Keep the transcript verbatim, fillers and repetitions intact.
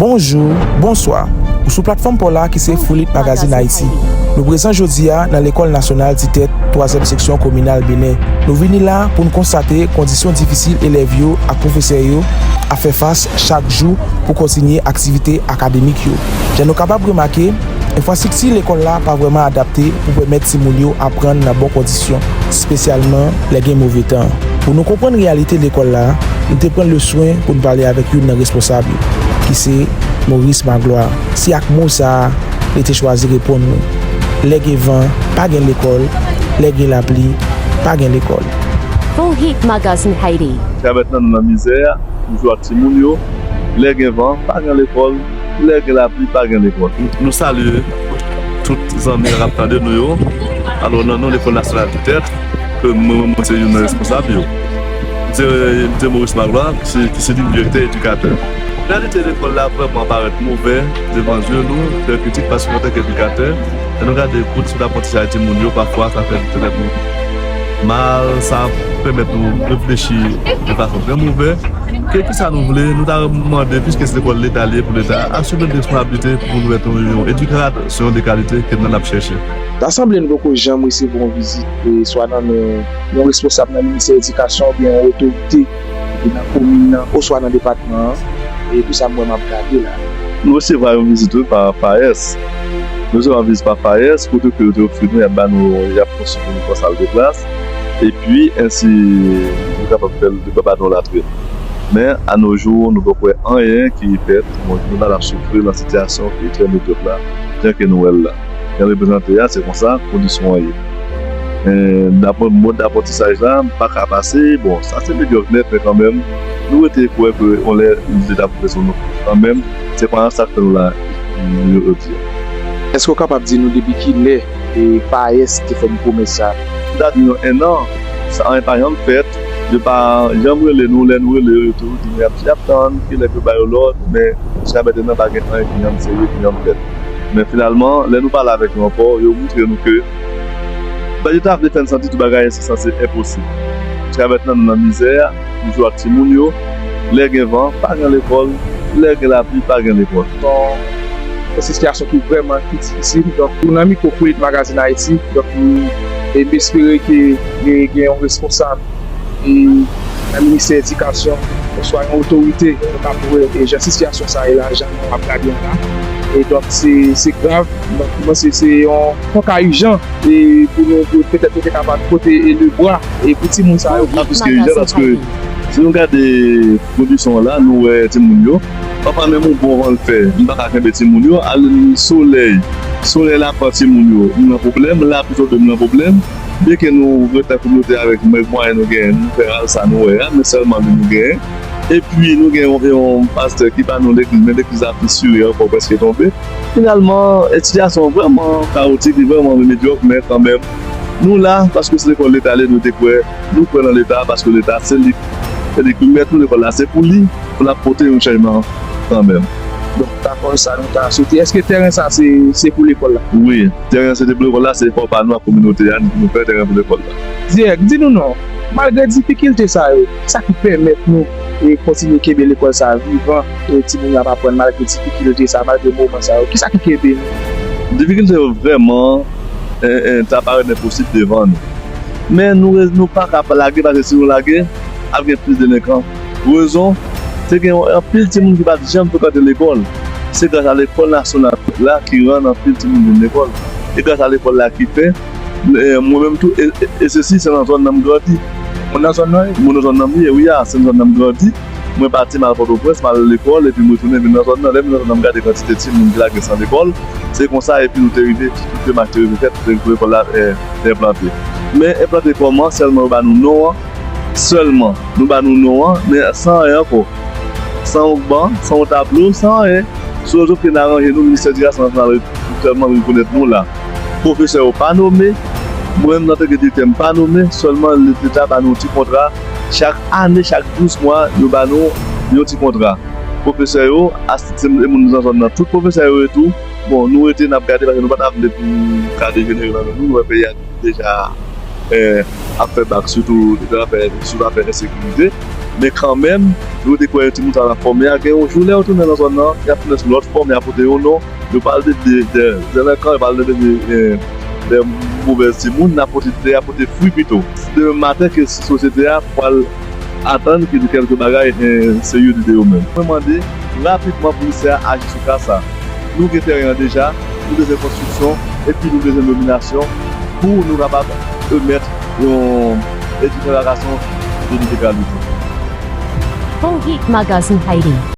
Bonjou, bonswa. Ou sou platfòm pa w la ki se Fulit Magazine Haïti. Nou prezan jodi a nan Lekòl Nasyonal Ti Tèt, twazyèm seksyon kominal Benè. Nou vini la pou n konstate kondisyon difisil elèv yo ak pwofesè yo ap fè fas chak jou pou kontinye aktivite akademik yo. Jan nou kapab remake, enfrastrikti lekòl la pa vrèman adapte pou pèmèt timoun yo aprann nan bon kondisyon, espesyalman lè gen move tan. Pou nou konprann reyalite lekòl la, nou te pran le swen pou n pale avèk youn nan responsab yo, ki se Maurice Magloire. Se ak mo sa a, li te chwazi reponn nou. Lè gen van, pa gen lekòl. Lè gen lapli, pa gen lekòl. Full Heat Magazine Haiti. Kravèt nan nou nan mizè, nou jwe ak timoun yo. Lè gen van, pa gen lekòl. Lè gen lapli, pa gen lekòl. Nou salye tout zanmi k ap tande nou yo. Alò, nan non Lekòl Nasyonal Ti Tèt, ke mwen menm mwen se youn nan responsab yo. M se, m se Maurice Magloire, ki se, ki se direktè edikatè. Reyalite lekòl la vrèman parèt movè devan zye nou, trè kritik, paske antanke edikatè, lè nou gade kondisyon daprantisaj timoun yo, pafwa sa fè nou trè mal, sa pèmèt nou reflechi de fason trè movè. Ke kisa nou vle, nou ta mande, piske se lekòl Leta li ye, pou Leta asime l responsablite pou nou mete yon edikasyon de kalite ke nou ap chèche. Ta sanble nou poko janm resevwa yon vizit, e, swa nan men yon responsab nan ministè edikasyon oubyen yon otorite ki nan komin nan oswa nan depatman an, e, pou sa m wè m ap gade la. Nou resevwa yon vizit, wi, pa FAES. Nou resevwa yon vizit pa FAES, kote ke yo te ofri nou, y ap ba nou, y ap konstwi pou nou twa sal de klas, epi ensi nou kapab fè l, nou kapab ba nou latrè. Men, a no jou, nou poko wè anyen ki fèt. Bon, nou la n ap soufri nan sitiyasyon ki trè medyòk la, jan ke nou wè l la. Jan l reprezante a, se konsa kondisyon an ye. E, dapre mòd daprantisaj la, m pa ka pase. Bon, sa se medyòk nèt, men kanmenm, nou rete kwè ke yon lè Leta pou fè sou nou. Kanmenm, se pa sa k fè nou la jodi a. Èske w kapab di nou depi kilè e FAES te fè nou pwomès sa? M ta di nou ennan, sa anyen pa janm fèt. Yo pa janm rele nou, lè nou rele yo, yo toujou di nou y ap, y ap tann, kilè ke ba yo lòd, men jiska mentnan pa gen anyen ki janm serye, ki janm fèt. Men finalman, lè nou pale avèk yo ankò, yo moutre nou ke, ben, yo ta vle fè n santi tout bagay se sanse enposib. Jiska mentnan nou nan mizè, nou jwe ak timoun yo, lè gen van, pa gen lekòl, lè gen lapli, pa gen lekòl. Bon, se sitiyasyon ki vrèman ki difisil. Donk, nou nan mikwo Fulit Magazine Haiti, donk nou, e m espere ke gen, gen yon responsab e nan ministè edikasyon, oswa yon otorite, nou ka pou wè, e jan sitiyasyon sa ye la, jan nou ap gade an la. E donk, se, se grav. Donk, pou mwen, se, se yon, yon ka ijan, e pou nou, pou petèt nou te kapab pote, e, le bra, e pou timoun sa yo. Wi, plis ke ijan, paske si nou gade kondisyon an la, nou wè timoun yo, pafwa menm yon bon van l fè, m pa ka kenbe timoun yo, al solèy, solèy la pran timoun yo, m nan pwoblèm, lapli tonbe, m nan pwoblèm. Byenke nou ret nan kominote avèk mwayen nou genyen, nou fè al sa nou wè a, men sèlman li nou genyen. Epi nou gen yon, yon pastè ki ba nou legliz, men legliz la fisire ankò, prèske tonbe. Finalman, sitiyasyon an vrèman kawotik, li vrèman medyòk, men kanmenm, nou la, paske se lekòl Leta li ye, nou te kwè, nou kwè nan Leta, paske Leta, se li, se li ki mèt nou, lekòl la, se pou li, pou l ap pote yon chanjman kanmenm. Donk, dakò, sa nou ta swete. Èske tèren sa, se, se pou lekòl la? Wi, tèren se te pou lekòl la, se efò pa nou ak kominote a, nou fè tèren pou lekòl la. Dirèk, di nou non. Malgre difikilte sa yo, sa ki pèmèt nou, e, kontinye kenbe lekòl sa a vivan, e, timoun yo ap aprann malgre difikilte sa, malgre moman sa yo, kisa ki kenbe nou? Difikilte yo vrèman, e, e, ta parèt enposib devan nou. Men nou, nou pa ka lage, paske si nou lage, ap gen plis delenkan. Rezon, se gen anpil timoun ki pa t janm frekante lekòl. Se gras a lekòl nasyonal la ki rann anpil timoun vin lekòl. E gras a lekòl la ki fè, e, mwen menm tou, e, e, e sesi, se nan zòn nan m grandi. Ou nan zòn nan ye? Mwen nan zòn nan m ye, wi a, se nan zòn nan m grandi. Mwen pati, m al Pòtoprens, m al lekòl, epi m retounen vin nan zòn nan. Lè m vin nan zòn nan, m gade kantite timoun ki lage san lekòl. Se konsa, epi nou te rive, tout demach te rive fèt, pou lekòl la, e, enplante. Men enplante kòman? Sèlman yo ba nou non an, sèlman. Nou ba nou non an, men san anyen ankò. San yon ban, san yon tablo, san anyen. Se yon zòt ke n aranje nou, Ministè Edikasyon Nasyonal sèlman rekonèt nou la. Pwofesè yo pa nome, mwen menm antanke direktè m pa nome, sèlman Leta ba nou yon ti kontra. Chak ane, chak douz mwa, yo ba nou yon ti kontra. Pwofesè yo, a, se moun nan zòn nan, tout pwofesè yo e tou, bon, nou rete n ap gade, paske nou pa ta vle pou ka dejenere nan men nou, nou wè peyi a deja, e, ap fè bak, sitou nan afè, sou afè ensekirite. Men kanmenm, yo te kwè timoun sa yo n ap fòme a, gen yon jou lè yo tounen nan zòn nan, y ap tounen sou lòt fòm, y ap pote yon non, yo pral de, de, de delenkan, yo pral de, de, de, de movèz timoun, n ap pote, y ap pote fwi pito. Demen maten ke sosyete a pral atann ke de kèlke bagay, eh, serye de, de yo menm. Mwen mande rapidman pou ministè a aji sou ka sa. Nou gen teren an deja, nou bezwen konstriksyon, epi nou bezwen nominasyon pou nou kapab emèt yon deklarasyon de ilegalite. Cohete Magazine Haiti.